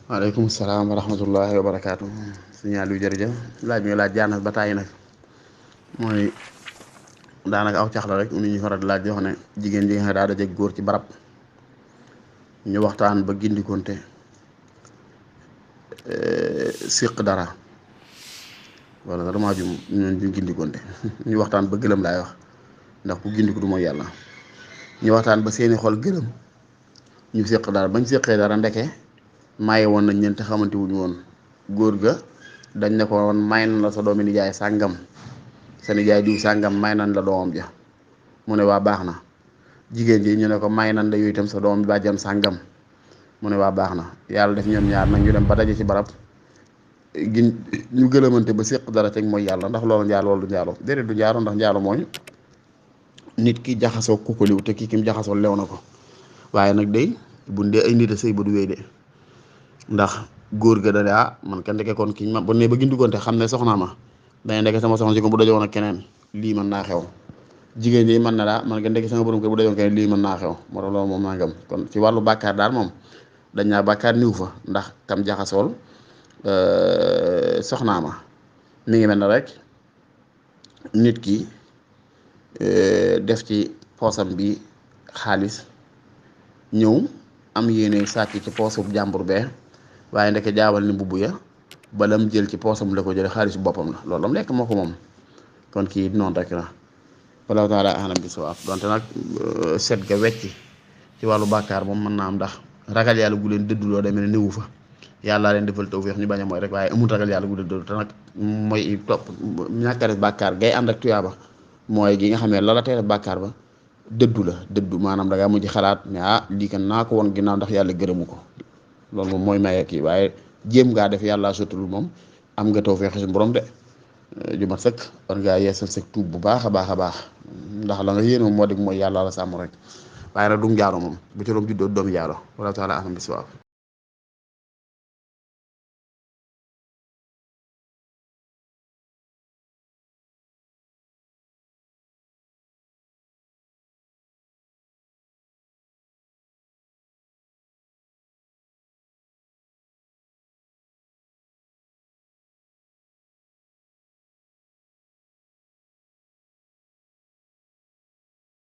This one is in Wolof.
waaleykum salaam wa rahmatullahi wa barakaatu. Signal yu jërëjëf laaj mi laaj jaar na ba tàyyi nag mooy daanaka aw cax la rek ni ñu faral di laaj yoo xam ne jigéen ji nga xam ne daa dajeeg góor ci barab ñu waxtaan ba gindikonte siq dara wala vraiment ñu gindikonte ñu waxtaan ba gëlëm laay wax ndax ku gindiku du mooy yàlla ñu waxtaan ba seeni xol gëlëm ñu siq dara bañ siqee dara ndeke maye woon nañ leen te xamante wuñu woon góor ga dañ ne ko woon may nañ la sa doomi nijaay sàngam sa nijaay diw sàngam may nañ la doomam ja mu ne waa baax na jigéen ji ñu ne ko may nañ la yooyu itam sa doom bi bàjjan sàngam mu ne waa baax na yàlla def ñoom ñaar nag ñu dem ba daje ci barab gin ñu gëlëmante ba séq dara teg mooy yàlla ndax loolu njaalo wala du njaalo déedéet du njaalo ndax njaalo mooy nit ki jaxasoo kukkaliw te kii kim jaxasoo lew na ko waaye nag day bu dee ay nit a sëy ba du wéy de ndax góor ga da man kenn ndeke kon kiñ ma bu ne ba gindigonte xam ne soxnaa ma dañuy ndeke sama soxna si ko bu dajoon ak keneen lii mën naa xew jigéen ñi mën na daa man kenn ndeke sama borom kër bu dajoon keneen lii mën naa xew moo tax loolu moom naa ngam kon ci wàllu bàkkaar daal moom dañ naa bàkkaar niw fa ndax kam jaxasool soxnaa ma mi ngi mel ne rek nit ki def ci poosam bi xaalis ñëw am yéene sàcc ci poosub jàmbur bee waaye ndeke jaawal ni mbubb ya balam jël ci poosam la ko jële xaalisu boppam la loolu lam lekk moo ko moom kon kii noonu rek la wallahu taala alam bi sawaab donte nag set ga wecc ci wàllu bàkkaar moom mën naa am ndax ragal yàlla gu leen dëdduloo demee ne néewu fa yàlla leen defal tawfeex ñu bañ a mooy rek waaye amul ragal yàlla gu leen dëddu te nag mooy topp ñàkk a def bàkkaar gay ànd ak tuyaaba mooy gi nga xam ne la tee def bàkkaar ba dëddu maanaam da ngaa mujj xalaat ne lii kan naa ko woon ginnaaw ndax yàlla gërëmu ko loolu moom mooy maye kii waaye jéem ngaa def yàlla sottalul moom am nga tawfeex suñu borom de ju mat sëkk war ngaa yeesal sa tuub bu baax a baax a baax ndax la nga yéen moom moo dig mooy yàlla la sàmm rek waaye nag du njaaro moom bu ci doom juddoo doom njaaro wala taala alam bi sawaab